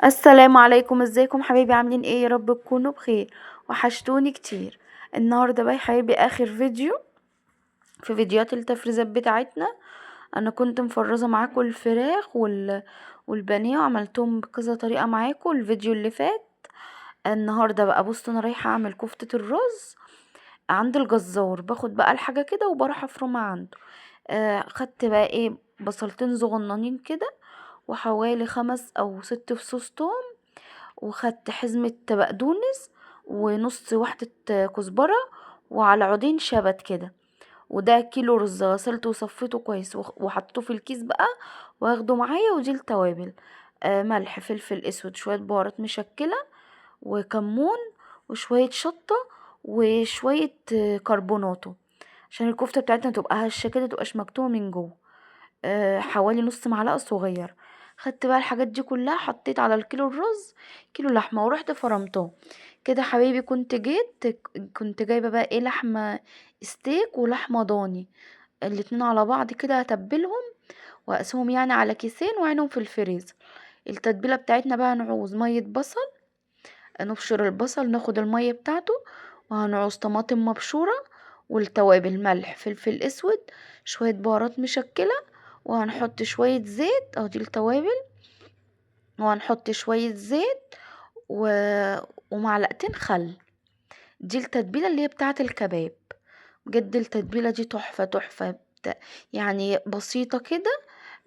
السلام عليكم، ازيكم حبايبي؟ عاملين ايه؟ يا رب تكونوا بخير. وحشتوني كتير. النهارده بقى يا حبايبي اخر فيديو في فيديوهات التفريزات بتاعتنا. انا كنت مفرزه معاكم الفراخ والبانيه وعملتهم بكذا طريقه معاكم الفيديو اللي فات. النهارده بقى بصوا انا رايحة اعمل كفته الرز عند الجزار، باخد بقى الحاجة كده وبروح افرمها عنده. خدت بقى ايه، بصلتين صغننين كده وحوالي 5 او 6 فصوص توم، وخدت حزمة بقدونس ونص واحدة كزبرة وعلى عودين شبت كده، وده كيلو رز غسلته وصفيته كويس وحطيته في الكيس بقى واخده معايا. ودي التوابل، ملح، فلفل اسود، شوية بهارات مشكلة، وكمون، وشوية شطة، وشوية كربوناتو عشان الكفتة بتاعتنا تبقى هشة كده، متبقاش مكتومة من جوه. حوالي نص معلقة صغيرة. خدت بقى الحاجات دي كلها، حطيت على الكيلو الرز كيلو لحمة ورحت فرمتهم كده حبايبي. كنت جايبة بقى ايه، لحمة ستيك ولحمة ضاني، الاتنين على بعض كده، هتبلهم واقسمهم على كيسين واعينهم في الفريزر. التتبيلة بتاعتنا بقى هنعوز مية بصل، نبشر البصل ناخد المية بتاعته، وهنعوز طماطم مبشورة، والتوابل ملح، فلفل اسود، شوية بهارات مشكلة، وهنحط شوية زيت، اهو دي التوابل، وهنحط شوية زيت ومعلقتين خل. دي التتبيلة اللي هي بتاعة الكباب. بجد التتبيلة دي تحفة تحفة، بسيطة كده،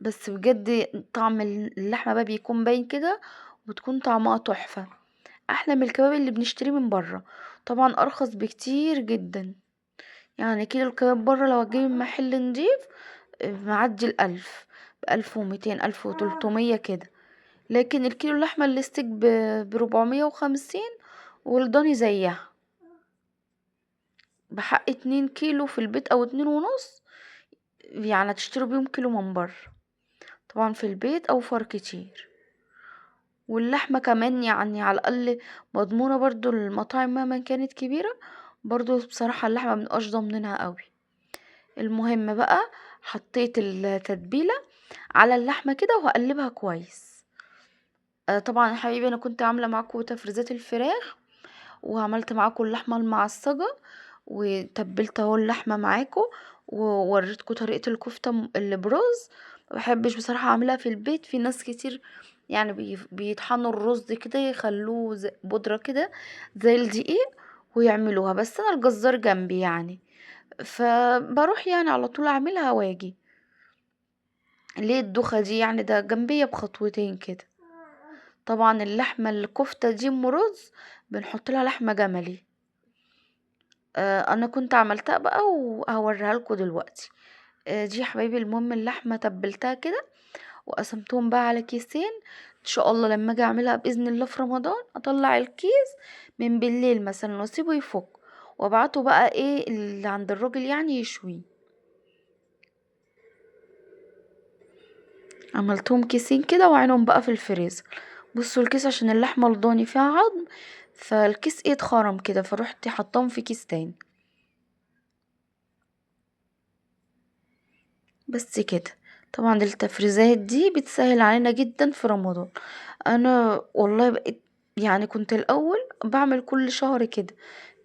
بس بجد طعم اللحمة بقى بيكون باين كده، وبتكون طعمها تحفة، احلى من الكباب اللي بنشتريه من بره، طبعا ارخص بكتير جدا. كيلو الكباب بره لو هتجيبي من محل نضيف معدي الألف، بألف ومتين، ألف وتلتمية كده، لكن الكيلو اللحمة الستيك ب450، والضاني زيها بحق 2 كيلو في البيت أو اتنين ونص، هتشتروا بيهم كيلو من بره، طبعا في البيت أوفر كتير. واللحمة كمان على الأقل مضمونة، برضو المطاعم مهما كانت كبيرة برضو بصراحة اللحمة مبنبقاش ضامنينها قوي. المهم بقى حطيت التتبيلة على اللحمة كده وهقلبها كويس. طبعا يا حبايبي انا كنت عاملة معاكم تفريزات الفراخ، وعملت معاكم اللحمة المعصجة، وتبلت اهو اللحمة معاكم، ووريتكم طريقة الكفتة اللي برز. ما بحبش بصراحة اعملها في البيت، في ناس كتير بيطحنوا الرز كده يخلوه بودرة كده زي الدقيق ويعملوها، بس انا الجزار جنبي فبروح على طول اعملها واجي. ليه الدوخة دي؟ ده جنبية بخطوتين كده. طبعا اللحمة الكفتة دي ام رز بنحط لها لحمة جملي، انا كنت عملتها بقى وهوريها لكم دلوقتي. دي يا حبايبي المهم اللحمة تبلتها كده وقسمتهم بقى على كيسين. ان شاء الله لما اجي اعملها باذن الله في رمضان اطلع الكيس من بالليل مثلا واسيبه يفك، وابعته بقى اللي عند الراجل يشويه. عملتهم كيسين كده وعينهم بقى في الفريزر. بصوا الكيس عشان اللحمة الضاني فيها عظم فالكيس اتخرم كده، فروحت حطاهم في كيس تاني بس كده. طبعا التفريزات دي بتسهل علينا جدا في رمضان. انا والله بقيت كنت الاول بعمل كل شهر كده،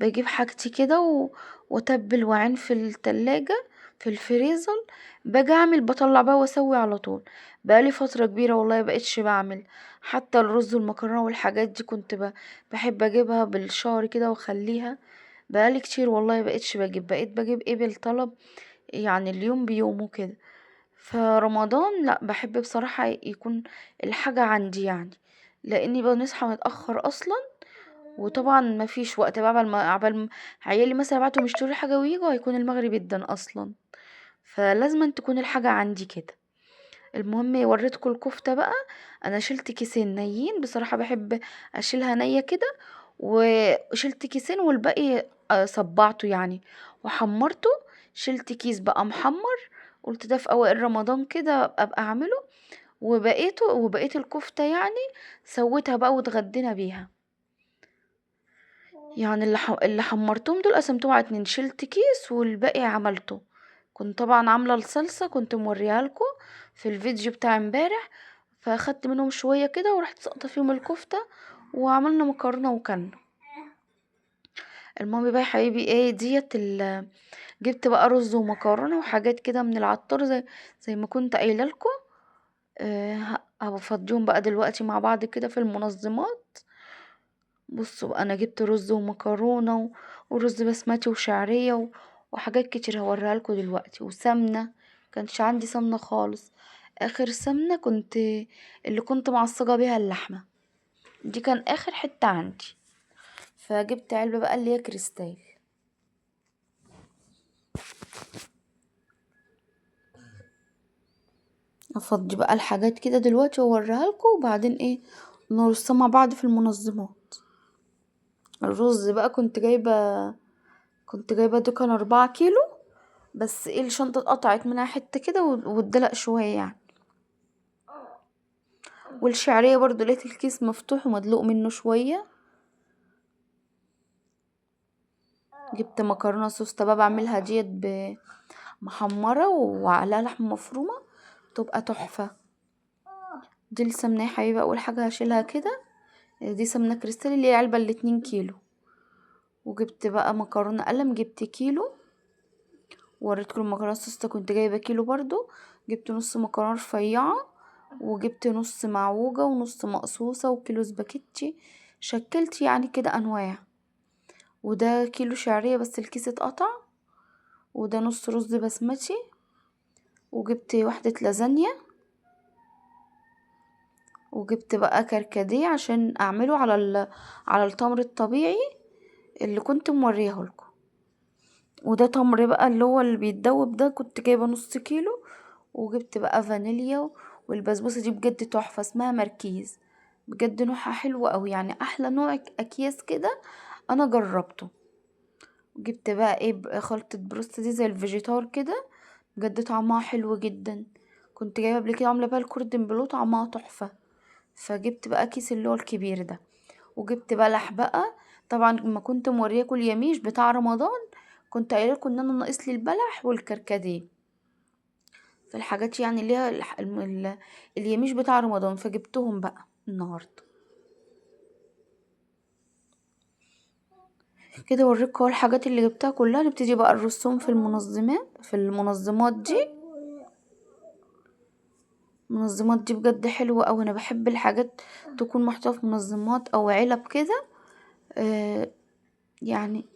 بجيب حاجتي كده واتبل واعين في التلاجة في الفريزر، باجي اعمل بطلع بقى واسوي على طول. بقالي فترة كبيرة والله بقيتش بعمل، حتى الرز والمكرونة والحاجات دي كنت بحب اجيبها بالشهر كده واخليها. بقالي كتير والله بقيتش بجيب، بقيت بجيب بالطلب اليوم بيومه كده. فرمضان لا بحب بصراحة يكون الحاجة عندي لاني بنصحى متأخر اصلا، وطبعا ما فيش وقت بقى عبال ما عيالي مثلا بعتهم يشتروا حاجة ويجوا هيكون المغرب ادن اصلا، فلازم تكون الحاجة عندي كده. المهم وريتكم الكفتة بقى، انا شلت كيسين نيين بصراحة بحب اشيلها نية كده، وشلت كيسين والباقي، صبعته وحمرته. شلت كيس بقى محمر، قلت ده في اوائل رمضان كده ابقى اعمله، وبقيت الكفتة سويتها بقى واتغدينا بيها. اللي حمرتهم دول قسمتهم على 2، شلت كيس والباقي عملته. كنت طبعا عاملة الصلصة كنت موريها لكم في الفيديو بتاع امبارح، فاخدت منهم شوية كده ورحت سقطه فيهم الكفتة وعملنا مكرونه وكلنا. المهم بقى يا حبايبي ايه ديت جبت بقى رز ومكرونه وحاجات كده من العطار زي ما كنت قايله لكم. هفضيهم بقى دلوقتي مع بعض كده في المنظمات. بصوا بقى انا جبت رز ومكرونه ورز بسمتي وشعريه وحاجات كتير هوريها لكم دلوقتي، وسمنه. كانش عندي سمنه خالص، اخر سمنه اللي كنت معصجه بيها اللحمة دي كان اخر حتة عندي، فجبت علبة بقى اللي هي كريستال. افضي بقى الحاجات كده دلوقتي واوريها لكم، وبعدين ايه نرصها مع بعض في المنظمات. الرز بقى كنت جايبه ده كان 4 كيلو، بس ايه الشنطة اتقطعت منها حتة كده واتدلق شوية يعني. والشعريه برضو لقيت الكيس مفتوح ومدلوق منه شوية. جبت مكرونه سوسته بقى بعملها ديت محمرة وعليها لحمه مفرومه، تبقى تحفة. دي السمنة يا حبيبي اول حاجة هشيلها كده، دي سمنه كريستال اللي هي علبة الاتنين كيلو. وجبت بقى مكرونه قلم، جبت كيلو، وريتكم المكرونه السوسته كنت جايبه كيلو برضو. جبت نص مكرونه رفيعة، وجبت نص معوجة ونص مقصوصة، وكيلو سباكيتي، شكلت يعني كده انواع. وده كيلو شعرية بس الكيس اتقطع، وده نص رز بسمتي. وجبت واحدة لازانيا، وجبت بقى كركديه عشان اعمله على التمر الطبيعي اللي كنت موريه لكم. وده تمر بقى اللي هو اللي بيتدوب ده، كنت جايبه نص كيلو. وجبت بقى فانيليا، والبسبوسه دي بجد تحفة، اسمها مركيز، بجد نوعها حلو قوي، يعني احلى نوع اكياس كده انا جربته. جبت بقى ايه خلطه بروست دي زي الفيجيتار كده، بجد طعمها حلو جدا، كنت جايبه قبل كده عامله بقى الكوردن بلو، طعمها تحفة. فجبت بقى كيس اللي هو الكبير ده. وجبت بلح بقى، طبعا لما كنت مورياكم اليميش بتاع رمضان كنت قايله لكم ان انا ناقص لي البلح والكركديه، في الحاجات يعني اللي هي اليميش بتاع رمضان، فجبتهم بقى النهارده كده. اوريكم الحاجات اللي جبتها كلها. نبتدي بقى نرصهم في المنظمات دي. المنظمات دي بجد حلوة أوي، انا بحب الحاجات تكون محطوطة في منظمات او علب كده، يعني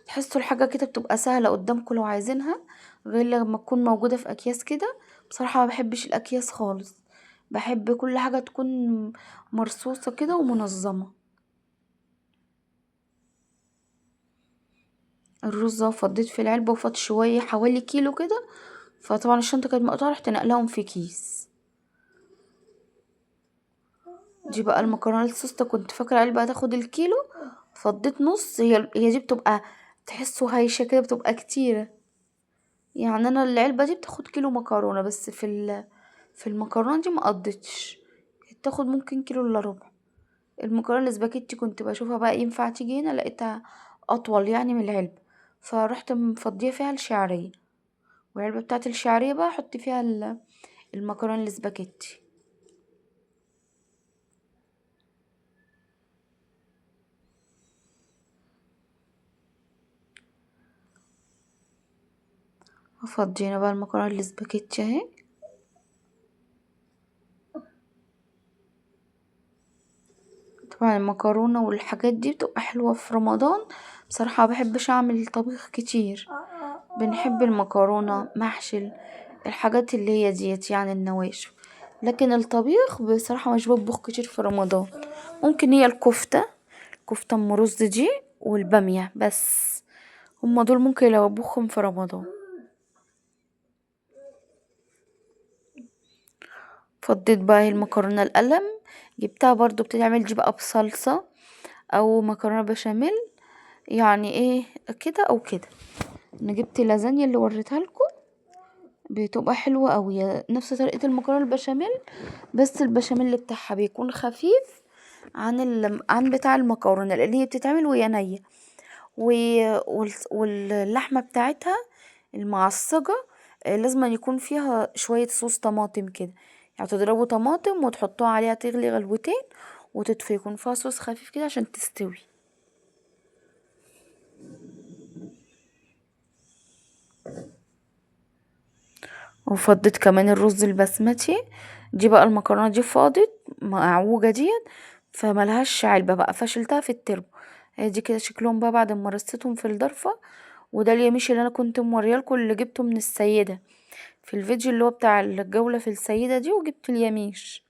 تحسوا الحاجة كده بتبقى سهلة قدامكم لو عايزينها، غير لما تكون موجودة في اكياس كده. بصراحة ما بحبش الاكياس خالص، بحب كل حاجة تكون مرصوصه كده ومنظمة. الرز فضيت في العلبة وفات شوية حوالي كيلو كده، فطبعا الشنطة كانت مقطوعة، رحت نقلهم في كيس. دي بقى المكرونه السوسته، كنت فاكره علبة هتاخد الكيلو، فضيت نص. هي دي بتبقى تحسوا هايشه كده، بتبقى كتيرة يعني. انا العلبة دي بتاخد كيلو مكرونه بس، في المكرونه دي ما قضتش، تاخد ممكن كيلو الا ربع. المكرونه الاسباجيتي كنت بشوفها بقى ينفع تيجي هنا، لقيتها اطول يعني من العلبة، فرحت مفضيه فيها الشعرية. والعلبه بتاعت الشعرية بقى احط فيها المكرونه الاسباجيتي. فضينا بقى المكرونه الاسباجيتي اهي. طبعا المكرونه والحاجات دي بتبقى حلوة في رمضان، بصراحة ما بحبش اعمل طبيخ كتير، بنحب المكرونه محشي الحاجات اللي هي ديت يعني النواشف، لكن الطبيخ بصراحة مش بطبخ كتير في رمضان. ممكن هي الكفتة، كفته ام رز دي والباميه بس، هما دول ممكن لو اطبخهم في رمضان. فضيت بقى المكرونه القلم، جبتها برضو بتتعمل دي بقى بصلصه او مكرونه بشاميل، يعني ايه كده او كده. انا جبت لازانيا اللي وريتها لكم، بتبقى حلوة قوي، نفس طريقه المكرونه البشاميل، بس البشاميل بتاعها بيكون خفيف عن بتاع المكرونه، لان هي بتتعمل وهي نيه، واللحمة بتاعتها المعصجه لازم يكون فيها شوية صوص طماطم كده، يعني تضربوا طماطم وتحطوها عليها تغلي غلوتين وتطفي، يكون فيها صوص خفيف كده عشان تستوي. وفضيت كمان الرز البسمتي. دي بقى المكرونه دي فاضت معوجة ديت، فملهاش علبة بقى، فشلتها في التربو. ادي كده شكلهم بقى بعد ما رصيتهم في الضرفه. وده اليميش اللي انا كنت موريه لكم اللي جبته من السيدة في الفيديو اللي هو بتاع الجولة في السيدة دي، وجبت اليميش.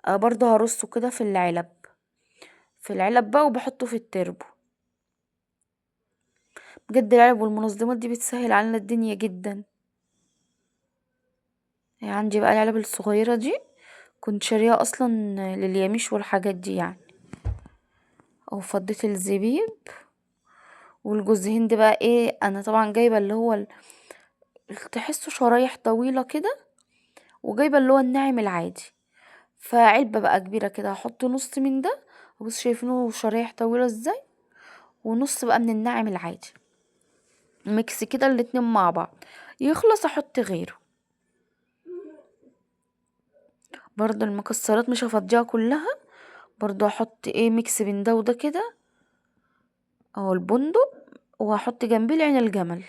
برضه هرصه كده في العلب، في العلب بقى، وبحطه في التربو. بجد العلب والمنظمات دي بتسهل علينا الدنيا جدا. يعني عندي بقى العلب الصغيرة دي كنت شاريها اصلا لليميش والحاجات دي يعني. وفضيت الزبيب والجوز هند بقى ايه، انا طبعا جايبه اللي هو تحسه شرايح طويلة كده، وجايبه اللي هو الناعم العادي، فعلبه بقى كبيرة كده هحط نص من ده، بصوا شايفينه شرايح طويلة ازاي، ونص بقى من الناعم العادي، mix كده الاتنين مع بعض. يخلص احط غيره. برضو المكسرات مش هفضيها كلها، برضو هحط ايه mix بين ده وده كده، اهو البندق، وهحط جنبيه العين الجمل.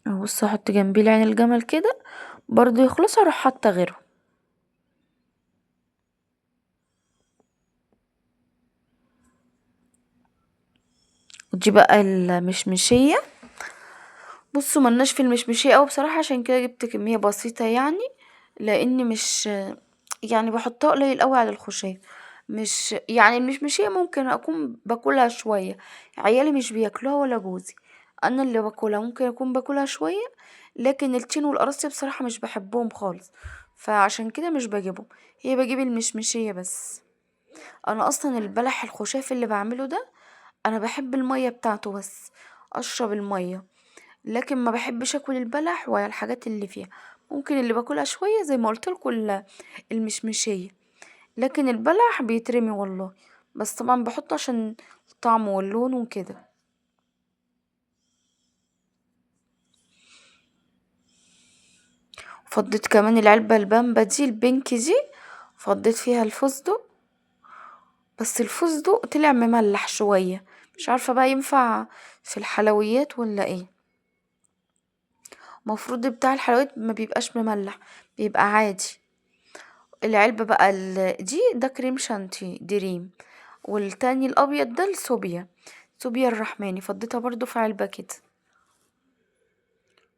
اهو بصوا هحط جنبيه العين الجمل كده برضو، يخلص اروح حاطه غيره. ودي بقى المشمشيه. بصوا ملناش في المشمشيه قوي بصراحة، عشان كده جبت كمية بسيطة يعني، لان مش يعني بحطها قليل قوي على الخشاف، مش يعني المشمشيه ممكن اكون باكلها شوية، عيالي مش بياكلوها ولا جوزي، انا اللي باكلها ممكن اكون باكلها شوية، لكن التين والقراصي بصراحة مش بحبهم خالص، فعشان كده مش بجيبهم، هي بجيب المشمشيه بس. انا اصلا البلح الخشاف اللي بعمله ده انا بحب المية بتاعته بس، اشرب المية، لكن ما بحبش اكل البلح ولا الحاجات اللي فيها. ممكن اللي باكلها شوية زي ما قلت لكم المشمشيه، لكن البلح بيترمي والله، بس طبعا بحطه عشان الطعم واللون وكده. فضيت كمان العلبة البامبا دي البينك دي، فضيت فيها الفستق، بس الفستق طلع مملح شوية، مش عارفه بقى ينفع في الحلويات ولا ايه. المفروض بتاع الحلويات ما بيبقاش مملح، بيبقى عادي. العلبة بقى دي ده كريم شانتيه دريم، والتاني الابيض ده السوبيا، سوبيا الرحماني، فضيتها برضو في علبة كده.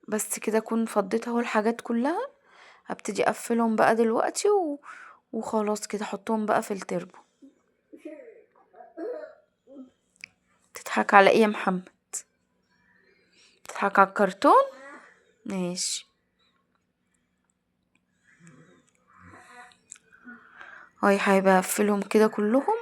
بس كده اكون فضيتها اهو الحاجات كلها. هبتدي اقفلهم بقى دلوقتي وخلاص كده احطهم بقى في التربو. تضحك على ايه يا محمد؟ تضحك على الكرتون؟ ماشي. اهو يا حبايبي هقفلهم كده كلهم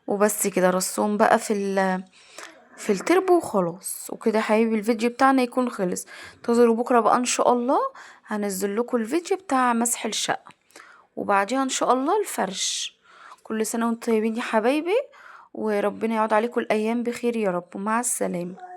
وبس كده، رصهم بقى في التربو وخلاص. وكده يا حبايبي الفيديو بتاعنا يكون خلص. انتظروا بكره بقى ان شاء الله هنزل لكم الفيديو بتاع مسح الشقة، وبعديها ان شاء الله الفرش. كل سنة وانتم طيبين يا حبايبي، وربنا يعود عليكم الايام بخير يا رب، ومع السلامة.